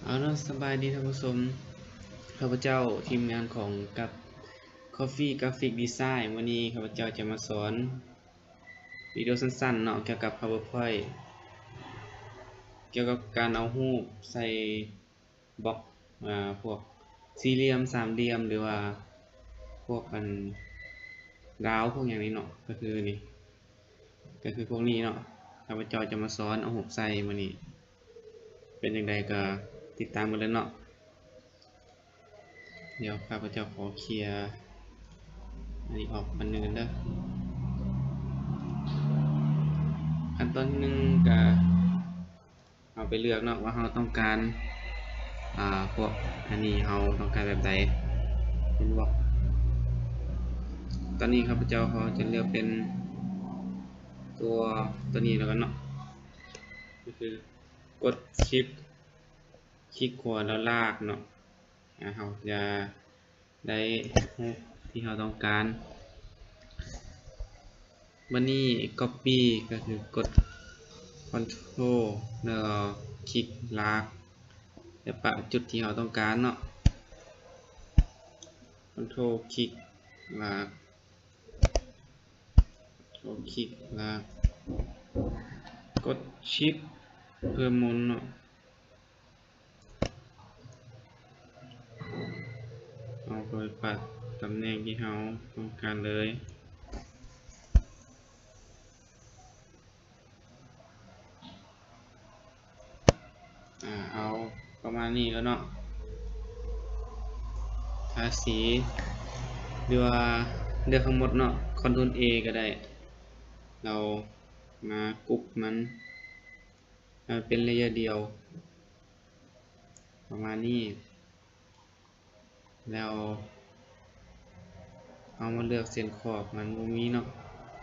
ເອົາເນາະ ສະບາຍດີທ່ານຜູ້ຊົມ, ຂ້າພະເຈົ້າທີມງານຂອງກັບ Coffee Graphic Design. ມື້ນີ້ຂ້າພະເຈົ້າຈະມາສອນວິດີໂອສັ້ນໆເນາະ ກ່ຽວກັບ PowerPoint ກ່ຽວກັບການເອົາຮູບໃສ່ ບລັອກ ອາ ພວກສີ່ຫຼ່ຽມ ສາມຫຼ່ຽມ ຫຼືວ່າພວກອັນດາວ ພວກຫຍັງນີ້ເນາະ ກໍຄືນີ້ ກໍຄືພວກນີ້ເນາະ ຂ້າພະເຈົ້າຈະມາສອນເອົາຮູບໃສ່ມື້ນີ້ ເປັນຈັ່ງໃດກໍຕິດຕາມກັນເລີຍເນາະ. ດຽວຂ້າພະເຈົ້າຂໍເຄຍອັນນີ້ອອກອັນໜຶ່ງເດີ. ຂັ້ນຕອນທີໜຶ່ງກໍ ເຮົາໄປເລືອກເນາະວ່າເຮົາຕ້ອງການ ອາ ພວກອັນນີ້ເຮົາຕ້ອງການແບບໃດ ເປັນບລັອກ. ຕອນນີ້ຂ້າພະເຈົ້າຂໍຈະເລືອກເປັນຕົວ ຕົວນີ້ແລ້ວກັນເນາະ ກໍຄືກົດ Shift ຄລິກຂວາແລ້ວລາກເນາະ ອາ ເຮົາຈະ ໄດ້ຮູບທີ່ເຮົາຕ້ອງການ. ບັດນີ້ Copy ກໍຄືກົດ Ctrl ແລ້ວຄລິກລາກ ແລ້ວປະຈຸດທີ່ເຮົາຕ້ອງການເນາະ Ctrl ຄລິກລາກ Ctrl ຄລິກລາກ ກົດ Shift ເພື່ອໝູນເນາະ. ເຮົາກໍໄປປັບຕຳແໜ່ງທີ່ເຮົາຕ້ອງການເລີຍ ອາ ເອົາປະມານນີ້ແລ້ວເນາະ ທາສີ ຫຼືວ່າເລືອກທັງໝົດເນາະ Ctrl A ກໍໄດ້ ເຮົາມາກຸບມັນໃຫ້ມັນເປັນ layer ດຽວ ປະມານນີ້ ແລ້ວເຮົາມາເລືອກເສັ້ນຂອບ ມັນບໍ່ມີເນາະ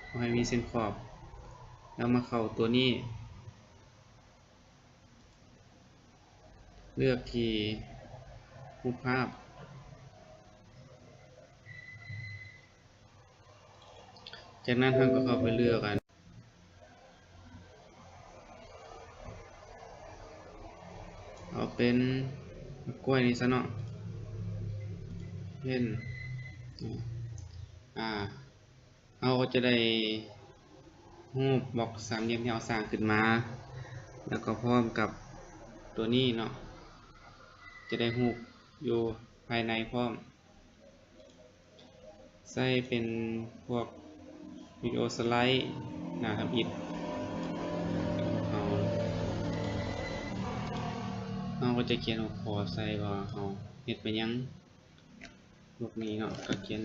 ບໍ່ໃຫ້ມີເສັ້ນຂອບ ແລ້ວມາເຂົ້າຕົວນີ້ ເລືອກທີ່ຮູບພາບ ຈາກນັ້ນເຮົາກໍເຂົ້າໄປເລືອກອັນ ເອົາເປັນໝາກກ້ວຍນີ້ຊະເນາະ ເຫັນ ອາ ເຮົາກໍຈະໄດ້ຮູບບລັອກສາມຫຼ່ຽມທີ່ເຮົາສ້າງຂຶ້ນມາ ແລ້ວກໍພ້ອມກັບຕົວນີ້ເນາະ ຈະໄດ້ຮູບຢູ່ພາຍໃນພ້ອມ. ໃຊ້ເປັນພວກວິດີໂອສະໄລໜ້າທຳອິດ ເຮົາ ເຮົາກໍຈະຂຽນຫົວຂໍ້ໃສ່ວ່າເຮົາເຮັດໄປຫຍັງ ພວກນີ້ເນາະ ກໍຂຽນ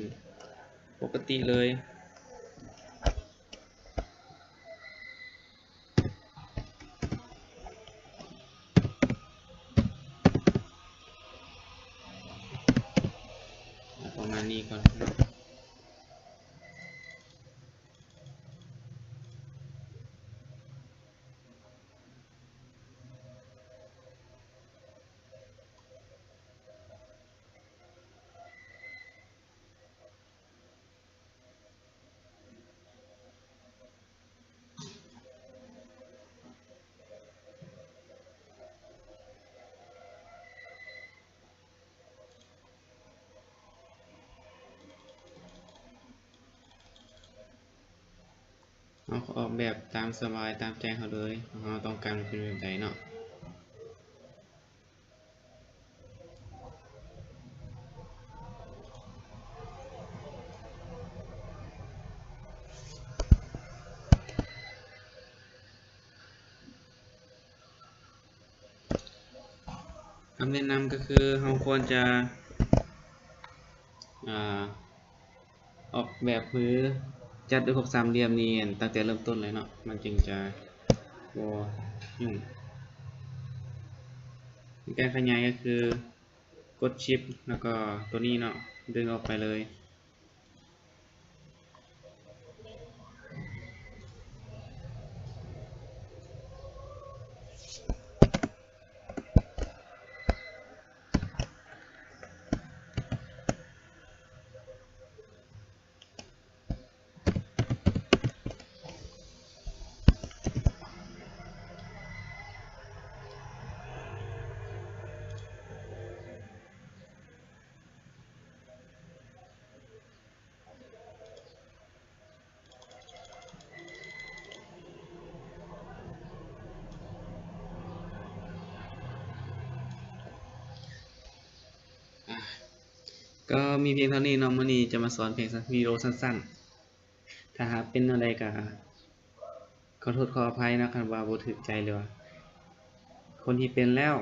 ປົກກະຕິເລີຍ. ເອົາປະມານນີ້ກ່ອນເນາະ. ເຮົາກໍອອກແບບຕາມສະບາຍຕາມໃຈເຮົາເລີຍ ວ່າເຮົາຕ້ອງການເປັນແບບໃດເນາະ. ຄຳແນະນຳກໍຄືເຮົາຄວນຈະ ອາ ອອກແບບ ຫຼື ຈັດດ້ວຍພວກສາມຫຼ່ຽມນີ້ຕັ້ງແຕ່ເລີ່ມຕົ້ນເລີຍເນາະ ມັນຈຶ່ງຈະບໍ່ຫຍຸ້ງ. ວິທີການຂະຫຍາຍກໍຄືກົດ Shift ແລ້ວກໍຕົວນີ້ເນາະ ດຶງອອກໄປເລີຍ. ກໍມີພຽງເທົ່ານີ້ເນາະ, ມື້ນີ້ຈະມາສອນພຽງ ວິດີໂອສັ້ນໆ. ຖ້າຫາກເປັນແນວໃດກໍຂໍໂທດຂໍອະໄພເນາະ ຄັນວ່າບໍ່ຖືກໃຈ ຫຼືວ່າຄົນທີ່ເປັນແລ້ວ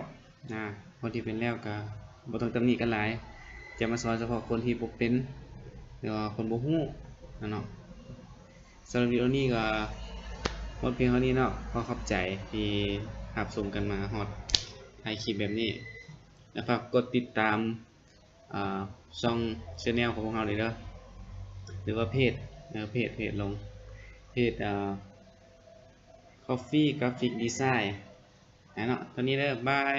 ນະ, ຄົນທີ່ເປັນແລ້ວກໍບໍ່ຕ້ອງຕຳໜິກັນຫຼາຍ. ຈະມາສອນສະເພາະຄົນທີ່ບໍ່ເປັນ ຫຼືວ່າຄົນບໍ່ຮູ້ນະເນາະ. ສຳລັບວິດີໂອນີ້ກໍໝົດພຽງເທົ່ານີ້ເນາະ. ຂໍຂອບໃຈທີ່ຮັບຊົມກັນມາຮອດທ້າຍຄລິບແບບນີ້ ແລະ ຝາກກົດຕິດຕາມ ອ່າ ຊ່ອງ channel ຂອງພວກເຮົານີ້ເດີ ຫຼືວ່າເພຈ ເອີ ເພຈ ເພຈລົງ ເພຈ ອ່າ Coffee Graphic Design ເນາະ. ເທົ່ານີ້ເດີ ບາຍ.